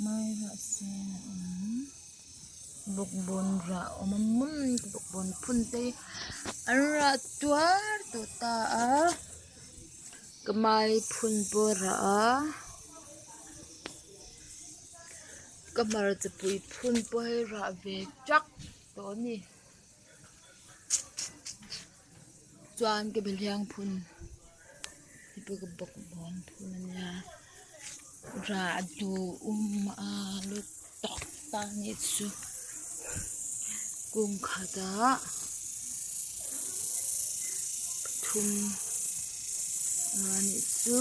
Mai rah sen a awm bawkbawn rah a awm a bawkbawn phun te hi an rah tuar tawh ta a ka mai phun pawh a rah a ka hmarchapui phun pawh hi rah ve teuh tawh a ni. Chuan ka behliang phun hei pawh ka bawkbawn phun a nia rah duhawm a lutuk ta a nih chu kung khatah pathum a nih chu.